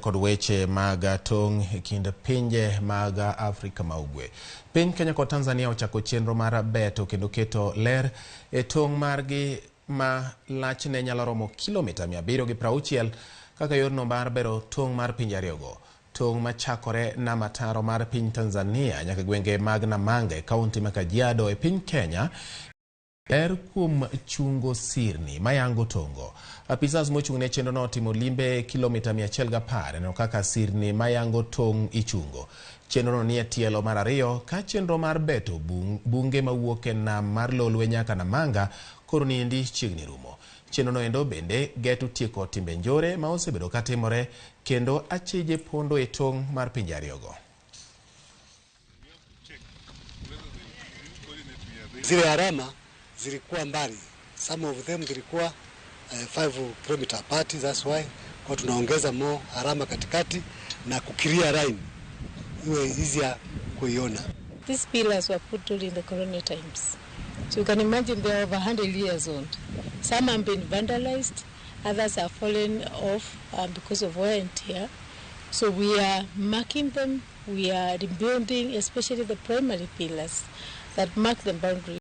Kod weche mag tong' e kind pinje mag Afrika ma Ugwe. Piny Kenya kod Tanzania ochako chenro mar beto kendo keto ler e tong' margi ma lachne nyalo romo kilomita 760 kaka yorno mar bero tong' mar pinje ariyogo. Tong' machakore Namataro mar piny Tanzania nyaka gwenge mag Namanga e kaunti ma Kajiado e piny Kenya ber kuom chungo sirni mayango tongo. Apisas mochung' ne chenrono otimo limbe kilomita 110 neno kaka sirni mayango tong' ichungo. Chenrono nie tielo mar ariyo ka chenro mar beto bunge mawuok e nam mar Lolwe nyaka Namanga koro niendi chiegni rumo. Chenrono endo bende geto tieko timbe njore ma osebedo katimore kendo achije pondo e tong' mar pinje ariyogo. Zile alama zilikuwa mbali, some of them zilikuwa 5 km apart, that's why kwa tunaongeza more alama katikati na kuclear line iwe easier kuiona. These pillars were put during the colonial times. So you can imagine they are over 100 years old. Some have been vandalized, others have fallen off because of wear and tear. So we are marking them, we are rebuilding, especially the primary pillars that mark the boundary.